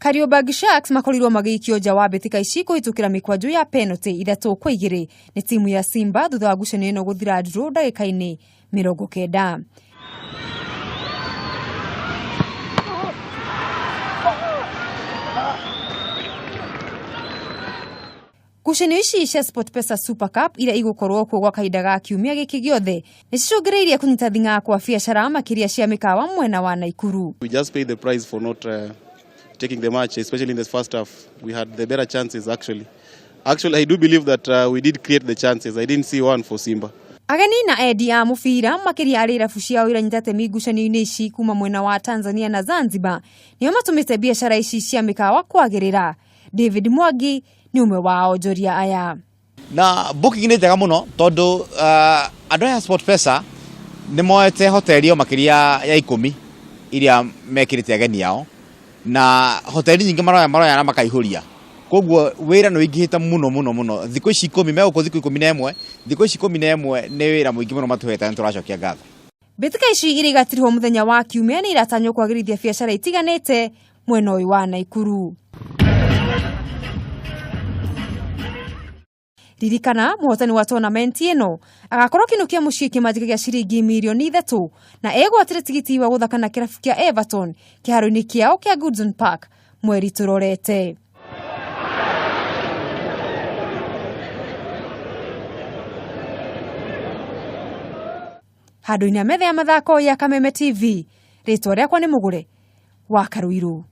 Kariobangi Sharks makorirwo magĩikio nja wa mbĩtĩka ici kũhĩtũkĩra mĩkwanjũ ya penalty 3-2 nĩ timu ya Simba thutha wa ngucanio ĩno gũthira draw ndagĩka-inĩ 90. Ngucanio ici cia SportPesa Super Cup iria igũkorwo kuo gwa kahinda ga kiumia gĩkĩ gĩothe nĩ cicũngĩrĩirie kũnyita thing'a kwa biacara makĩria cia mĩkawa mwena wa Naikuru. We just paid the price for not taking the match, especially in the first half. We had the better chances actually. Actually, I do believe that we did create the chances. I didn't see one for Simba. Ageni na endi a mũbira makĩria arĩa irabu ciao iranyita temi ngucanio-inĩ ici kuma mwena wa Tanzania na Zanzibar nĩo matũmĩte biacara ici cia mĩkawa kwagĩrĩra. David Mwangi nĩ ũmwe wa onjoria aya. Na booking nĩ njega mũno tondũ andũ aya SportPesa nĩ moete hoteli o makĩria ya 10 iria mekĩrĩte ageni ao, na hoteli nyingĩ maroya na makaihũria, koguo wĩra nĩ ũingĩhĩte mũno mũno mũno. Thikũ ici 10 megũkũ, thikũ 11, thikũ ici 11 nĩ wĩra mũingĩ mũno matũhete, nĩ tũracokia ngatho. Mbĩtĩka ici iria igatirihwo mũthenya wa kiumia nĩ iratanywo kwagĩrithia biacara itiganĩte mwena ũyũ wa Naikuru. Ririkana mũhotani wa tournament ĩno agakorwo kĩnũkia mũciĩ kĩmanjĩka gĩa ciringi mirioni 3 na egwatĩre tigiti wa gũthaka na kĩrabu kĩa Everton kĩharo-inĩ kĩao kĩa Goodson Park mweri tũrorete. Handũ-inĩ ha metha ya mathako ya Kameme TV, rĩtwa rĩakwa nĩ Mũgũre wa Karũirũ.